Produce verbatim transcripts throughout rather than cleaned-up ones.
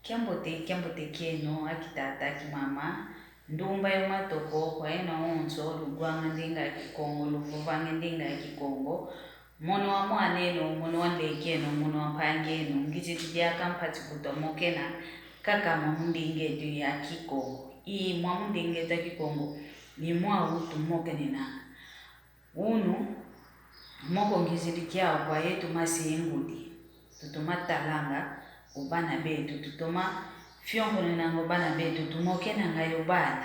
Kiambote, kiambote kieno, aki tata, aki mama, ndumba yo matoko, kwa eno onso, lugwanga ndinga ya Kikongo, luvovanga ndinga ya Kikongo, mono wa mwan'eno, mono wa nlek'eno, mono wa mpangi'eno, ngizidi diaka mpasi vo twamokena, kaka mwa mu ndinga eto ya Kikongo. Ii, mwa mu ndinga eto ya Kikongo, ni mwau tumokenenanga. Unu, moko ngizidi kiau kwa yeto mase ye ngudi. Tutoma talanga o bana beto, tutoma fionkonenanga o bana beto, tumokenanga yo bana.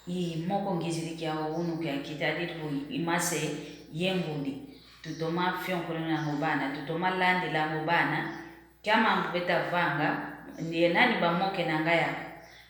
Ii, moko ngizidi kiau unu kia kitadidi vo i mase ye ngudi. Tutoma fionkonenanga o bana, tutoma landilanga o bana. Kia mambu beta vanga, ni ye nani bamokenanga ya.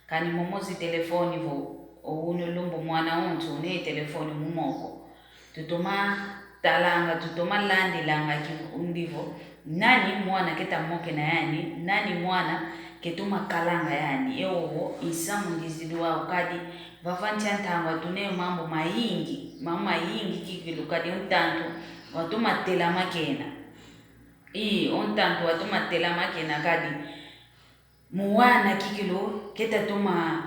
Kani momo zi telefoni vo, o unu lumbu mwana onso, une telefoni mu moko. Tutoma talanga, tutoma landilanga ki undi vo, nani mwana keta mokena yani, nani mwana ketoma kalanga yani. Ewo vo, i nsamu ngizidi wau kadi, vava ntia ntangwa tuna yo mambu mayingi, mambu mayingi kikilu kadi o ntantu, watoma telama kena. Ii, o ntantu watoma telama kena kadi, mu wana kikilu, keta toma,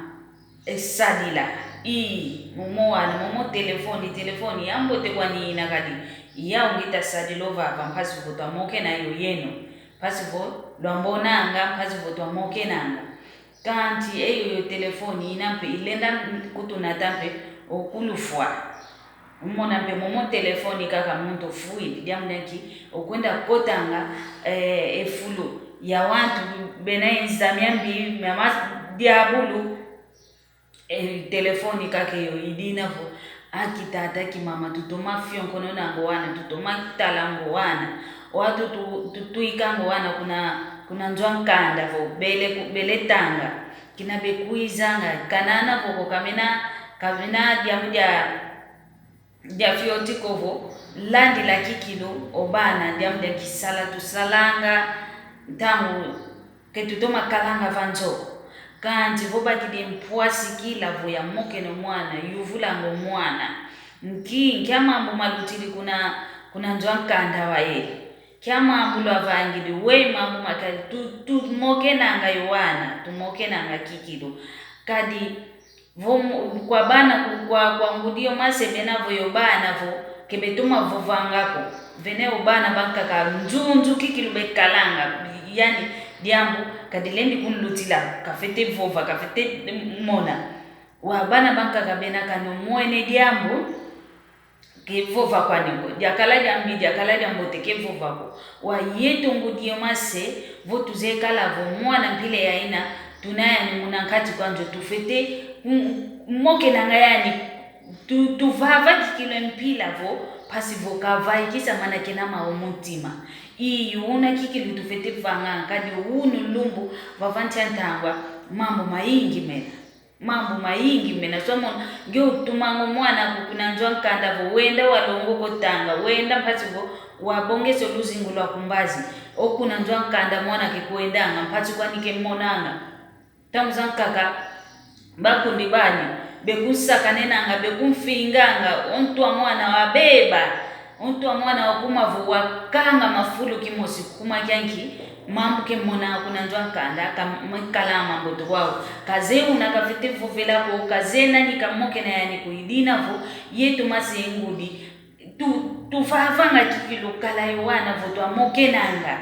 e, sadila. Ii, momo wana, momo telefoni, telefoni, yambote kwani ina kadi. Iyau ngita sadila o vava, mpasi vo twamokena yo yeno. Mpasi vo lwambonanga, mpasi vo twamokenanga. Kanti eyo yo telefoni ina mpe, ilenda kutunata mpe, o kulufwa. Umona mpe momo telefoni kaka muntu ofwidi, diambu diaki, okwenda kotanga, eh, e fulu ya wantu bena e nza miambi, mia ma diabulu, e telefoni kaka eyo. Idina vo, aki tata, aki mama, tutoma fionkononanga o wana, tutoma talanga o wana. Watu tu, tu, tuikanga o wana kuna, kuna nzo a nkanda vo, bele ku, bele tanga. Kina bekwizanga, kanana vo ko kamena, kamena diambu dia, dia fioti ko vo, landila kikilu o bana, diambu dia kisala tusalanga, ntangu ke tutoma kalanga va nzo. Kanti vo bakidi mpwasi kila vo yamokena o mwana, yuvulanga o mwana. Nki, nkia mambu malutidi kuna, kuna nzo a nkanda wa yele. Kia mambu lwavangidi, we mambu makali, tu, tumokenanga yo wana, tumokenanga kikilu. Kadi, vo mu, kwa bana, kwa, kwa ngudi yo mase bena vo yo bana vo, ke betoma vovanga ko. Vene o bana bankaka nzunzu kikilu bekalanga, yani, diambu, kadilendi kunlutila, kafete vova, kafete mona. Wa bana bankaka bena kani o mwene diambu, ke vova kwani ko, diakala diambi, diakala diambote, ke vova ko. Wa yeto ngudi yo mase, vo tuzeye kala vo mwana mpila ya ina, tuna yani muna nkati kwa nzo tufete, m-, mokenanga yani, tu, tuvava kikilu e mpila vo, mpasi vo kavaikisa mana kena mau mu ntima. Iyo una kikilu tufete vanga, kadi unu lumbu, vava ntia ntangwa, mambu mayingi mena. Mambu mayingi mena, so mona, nge utumanga o mwana ko kuna nzo a nkanda vo, wenda walongoka o tanga, wenda mpasi vo, wabongesa o luzingu lwa ku mbazi. O kuna nzo a nkanda mwana ke kwendanga, mpasi kwani ke monanga. Ntangu zankaka, bakundi bani, bekunsakanenanga, bekunfinganga, o ntu a mwana wabeba. O ntu a mwana wakuma vo wakanga mafulu kimosi kuma kia nki, mambu ke mona kuna nzo a nkanda, ka m-, kala mambote kwau. Kazeye una kafete vovela ko, kazeye nani kamokena yani ko, idina vo, yeto mase ye ngudi. Tu, tuvavanga kikilu kala yo wana vo twamokenanga.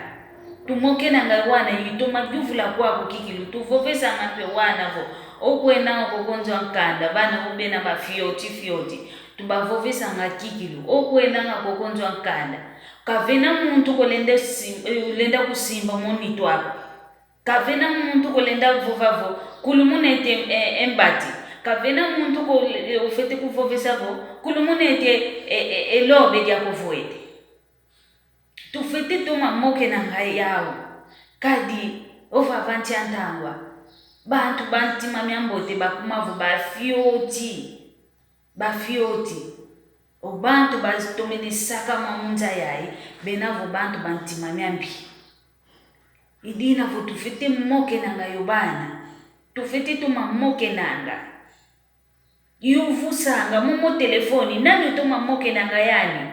Tumokenanga yo wana, itoma yuvula kwaku kikilu, tuvovesanga mpe wana vo. Okwendanga koko nzo a nkanda, bana bo bena ba fioti fioti. Tubavovesanga kikilu, okwendanga koko nzo a nkanda. Kavena muntu ko lenda sim-, eh, lenda kusimba mo nitu aku. Kavena muntu ko lenda vova vo, kulu munete, eh, e mbati. Kavena muntu ko, eh, ofete kuvovesa vo, kulu munete, eh, eh, e lobe diakovwete. Tufete toma mokenanga yau. Kadi, ovava ntia ntangwa. Bantu ba ntima miambote bakuma vo ba fioti. Ba fioti. O bantu batomene saka mwa mu nza yayi, bena vo bantu ba ntima miambi. Idina vo tufete mokenanga yo bana. Tufete toma mokenanga. Yuvusanga, momo telefoni, nani utoma mokenanga yani?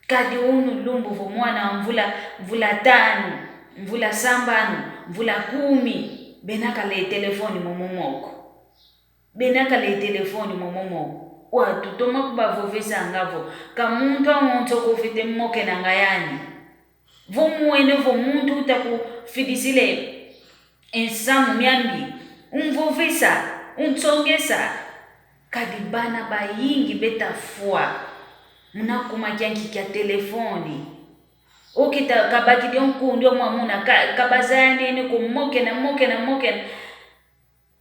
Kadi unu lumbu vo mwana wa mvula, mvula tanu, mvula sambanu, mvula kumi, bena kala ye telefone momo moko. Bena kala ye telefone momo moko. Wau tutoma kubavovesanga vo, ka muntu awonso ko ufwete mokenanga yani. Vo mwene vo muntu utakufidisila e nsamu miambi, umvovesa, unsongesa. Kadi bana bayingi beta fwa muna kuma kianki kia telefone. Okita kabakidi o nkundi o mwamuna, ka-, kabazayanene ko, mokena, mokena, mokena.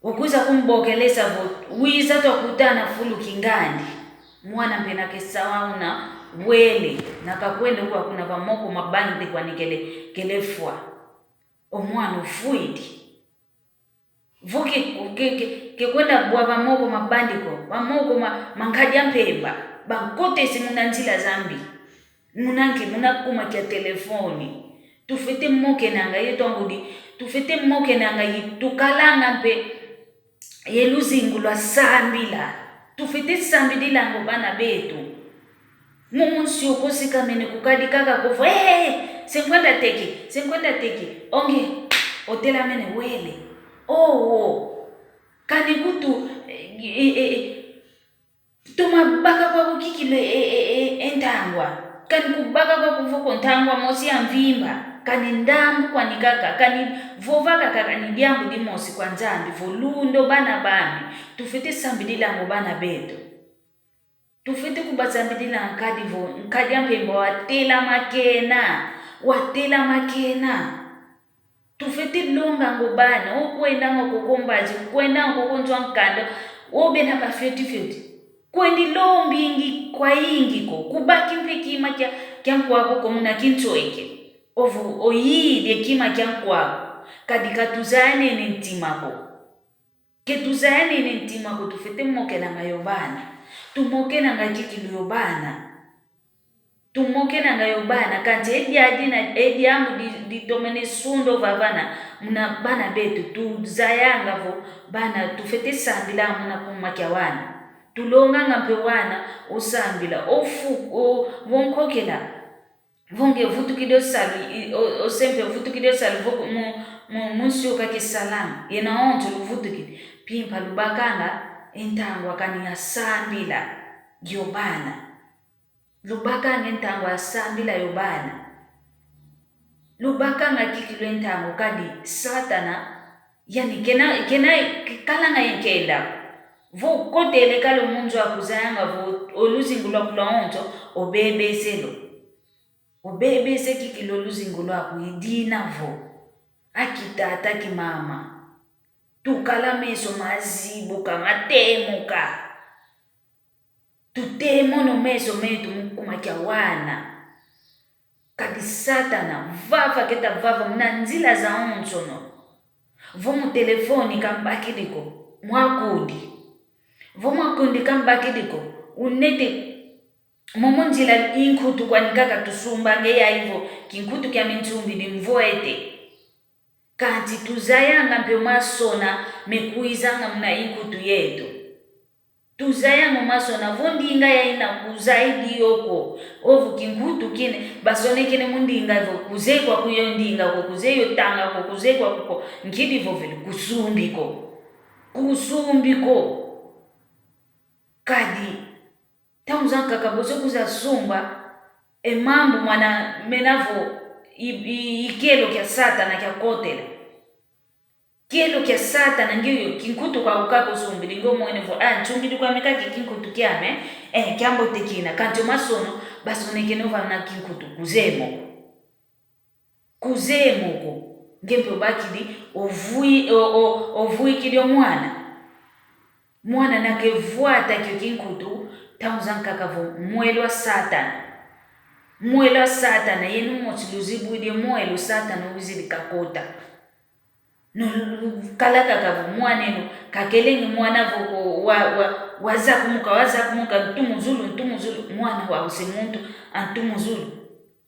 Okwiza kumbokelesa vo, wiza twakutana fulu kingandi. Mwana mpe na kesa wauna wele, na kakwenda kwa kuna vamoko mabandi kwani kele, kele fwa. O mwana ofwidi. Vo ke, ke, ke, ke kwenda bwa vamoko mabandi ko, vamoko ma, ma nkadi a mpemba, bankotesi muna nzila zambi. Muna nki? Muna kuma kia telefone. Tufwete mokenanga yeto angudi, tufwete mokenanga yi tukalanga mpe ye luzingu lwa sambila. Tufwete sambidilanga o bana beto. Mu munsi oko sikamene kukadi kaka ko vo, "Eh, se nkwenda teke, se nkwenda teke." Onge, otelamene wele. Owo. Kani kutu, eh, eh, eh, eh, toma baka kwaku kikilu e, e, e, e ntangwa. Kani kubaka kwaku vo ko ntangwa mosi ya mvimba. Kani ndambu kwani kaka, kani vova kaka, kani diambu dimosi kwa Nzambi, vo lunda o bana bami. Tufwete sambidilanga o bana beto. Tufwete kubasambidila nkadi vo, nkadi a mpemba watelama kena, watelama kena. Tufwete longanga o bana, o kwendanga koko mbazi, kwendanga koko nzo a nkanda, o bena ba fioti fioti. Kwendi lombingi kwayingi ko, kubaki mpe kima kia, kia nkwaku ko muna kinsweke. Ovo oyidi e kima kia nkwaku, kadi katuzayanene ntima ko. Ke tuzayanene ntima ko, tufwete mokenanga yo bana. Tumokenanga kikilu yo bana. Tumokenanga yo bana, kansi e diadi na, e diambu di, ditomene sunda o vavana muna bana beto, tuzayanga vo bana tufwete sambila muna kuma kia wana. Tulonganga mpe wana o sambila, o fu, o, vo nkokela. Vo nge vutukidi o salu, i, o, o se mpe vutukidi o salu, vo mu, mu, mu nsi oka kisalanga, yena onso luvutukidi. Mpimpa lubakanga e ntangwa kani ya sambila yo bana. Lubakanga e ntangwa ya sambila yo bana. Lubakanga kikilu e ntangwa kadi Satana, yani kena, kena, kalanga ye nkenda. Vo kotele kala o mu nzo aku zayanga vo o luzingu lwaku lwawonso, obebese lo. Obebese kikilu o luzingu lwaku i dina vo, a kitata, a kimama, tukala meso mazibuka, matemuka. Tutemona o meso meto mu kuma kia wana. Kadi Satana vava keta vava muna nzila zawonsono. Vo mu telefone kambakidi ko, mwakundi. Vo mwakundi kambakidi ko, unete momo nzila i nkutu kwani kaka tusumbanga, yayi vo kinkutu kiame nsumbidi mvwete. Kansi tuzayanga mpe o masona mekwizanga muna i nkutu yeto. Tuzayanga o masona vo ndinga yayi nakuzayidi yo ko. Ovo kinkutu kina basonekene mu ndinga vo kuzeye kwaku yo ndinga ko, kuzeye yo tanga ko, kuzeye kwaku ko. Nkidi vovele kusumbi ko. Kusumbi ko. Kadi ntangu zankaka boso kwiza sumba e mambu mwana mena vo i, i, i kielo kia Satana kiakotela. Kielo kia Satana ngio yo, kinkutu kwaku kaka osumbidi, ngio omwene vo, ah, nsumbidi kwame kaka e kinkutu kiame, eh, kiambote kina. Kansi o masono basonekene vo na kinkutu kuzeye mo ko. Kuzeye mo ko. Nge mpe obakidi, ovwi-, o, o, ovwikidi o mwana. Mwana na kevwata kio kinkutu, ntangu zankaka vo mwelo wa Satana. Mwelo wa Satana, yeno mosi luzibwidi mwelo Satana wizidi kakota. No lu-, lu-, kala kaka vo mwana eno, kakelenge mwana vo ko wa, wa, wazakumuka, wazakumuka, ntu mu zulu, ntu mu zulu, mwana wau se muntu, a ntu mu zulu.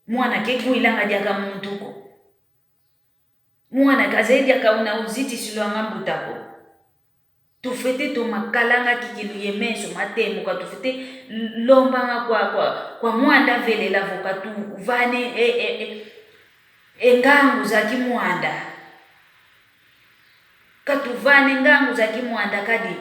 Mwana kekwilanga diaka muntu ko. Mwana kazeye diaka una uzitisilwanga mbuta ko. Tufwete toma kalanga kikilu ye meso matemuka, tufwete lombanga kwa, kwa, kwa Mwanda Velela vo katuvane, e, e, e, e ngangu za kimwanda. Katuvane ngangu za kimwanda kadi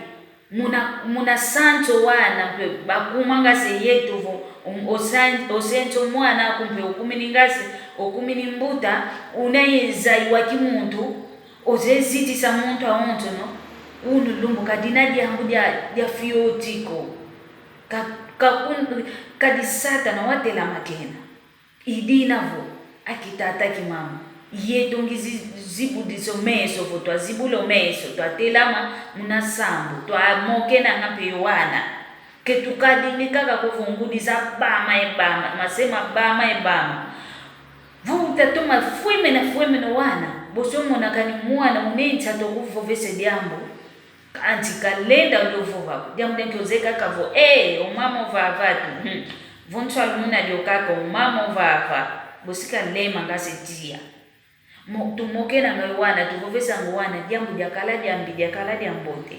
muna, muna sanso wana mpe bakuma ngase yeto vo, um, osan-, osenso mwana aku mpe okumini ngase, okumini mbuta, una ye zai wa kimuntu, oze zitisa muntu awonso no, unu lumbu kadina diambu dia, dia fioti ko. Ka, ka kun-, kadi Satana watelama kena. I dina vo, a kitata kimama, yeto ngizi-, zibudisa o meso vo twazibula o meso, twatelama muna sambu, twamokenanga mpe yo wana. Ke tukadingi kaka ko vo ngudi za bama e bama, mase ma bama e bama. Vo utatoma fwemena fwemena o wana, bosi omona kani mwana une nsatu kuvovesa diambu. Kansi kalenda dio vova ko. Diambu dia nki? Ozeye kaka vo, eh, o mama ovava tu. Hmm. Vo nswalu muna dio kaka, o mama ovava. Bosi kalema ngase tiya. Mo-, tumokenanga yo wana, tuvovesanga o wana diambu diakala diambi, diakala diambote.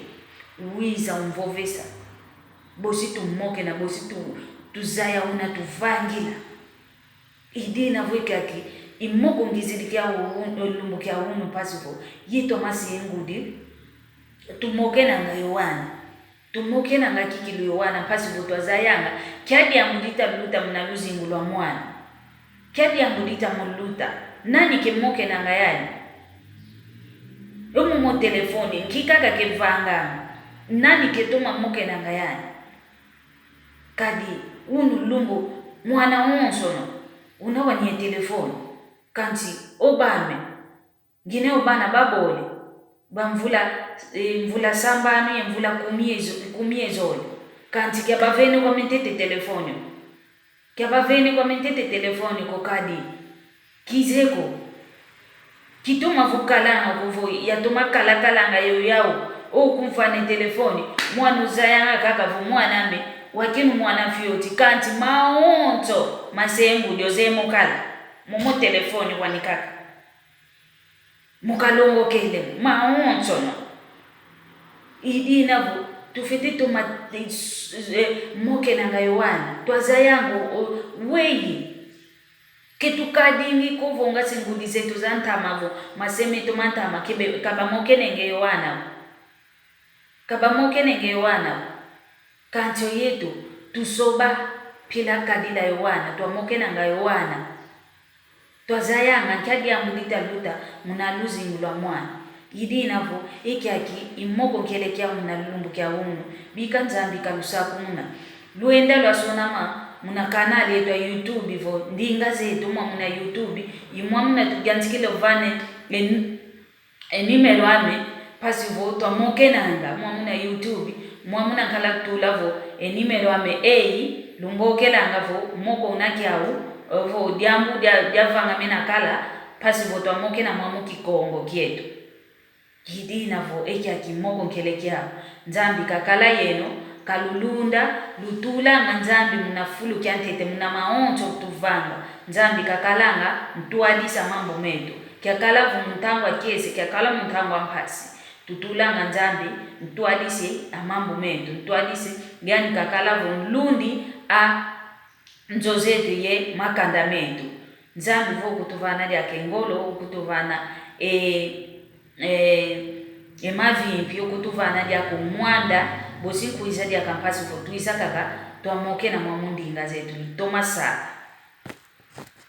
Wiza umvovesa. Bosi tumokena, bosi tu-, tuzaya una tuvangila. I dina vo e kiaki, i moko ngizidi kia u-, u-, lumbu kia unu mpasi vo, yeto mase ngudi, tumokenanga yo wana. Tumokenanga kikilu yo wana, mpasi vo twazayanga, kia diambu dita luta muna luzingu lwa mwana. Kia diambu dita mo luta. Nani ke mokenanga yani? Omo mo telefoni, nki kaka ke vanganga. Nani ke toma mokenanga yani? Kadi unu lumbu mwana wonsono una wani e telefoni. Kansi o bame, ngina o bana babole, ba mvula, eh, mvula sambanu ye mvula kumi ye zo-, kumi ye zole. Kansi kia bavene kwame ntete telefoni. Kia bavene kwame ntete telefoni ko kadi. Kize ko. Kitoma vo kalanga ko vo, yatoma kala kalanga yo yau, o kumfana e telefoni, mwana ozayanga kaka vo mwan'ame, wakenu mwana fioti, kansi mawonso, mase ngudi ozeye mo kala, momo telefoni kwani kaka. Mo kalongokele, mawonso no. I dina vo, tufwete toma, eh, s-, eh, mokenanga yo wana, twazayanga o, o, weyi. Ke tukadingi ko vo ngasi ngudi zeto za ntama vo, mase meto ma ntama, kebe, ka bamokenenge yo wana. Ka bamokenenge yo wana. Kansi o yeto, tusoba mpila kadila yo wana, twamokenanga yo wana. Twazayanga nkia diambu dita luta muna luzingu lwa mwana. I dina vo, e kiaki, i moko nkele kiau muna lumbu kia unu, bika Nzambi kalusakumuna. Lwenda lwasonama muna kanali yeto ya YouTube vo, ndinga zeto mwa muna YouTube, i mwa muna tuyantikila ovana e, e numéro ame, mpasi vo twamokenanga mwa muna YouTube, mwa muna nkala tula vo, e numéro ame eyi, lumbokelanga vo, moko una kiau, vo diambu dia, diavangamena kala, mpasi vo twamokena mwa mu Kikongo kieto. I dina vo, e kiaki moko nkele kiau. Nzambi kakala yeno, kalulunda, lutulanga Nzambi muna fulu kia ntete, muna mawonso tuvanga. Nzambi kakalanga ntwadisi a mambu meto. Kiakala vo mu ntangu a kiese, kiakala mu ntangu a mpasi. Tutulanga Nzambi ntwadisi a mambu meto, ntwadisi, yani kakala vo nlundi a nzo zeto ye makanda meto. Nzambi vo ukutuvana diaka e ngolo, ukutuvana e, e, e mavimpi, ukutuvana diaka o mwanda, bosi nkwiza diaka mpasi vo twiza kaka twamokena mwa mu ndinga zeto, litoma sa.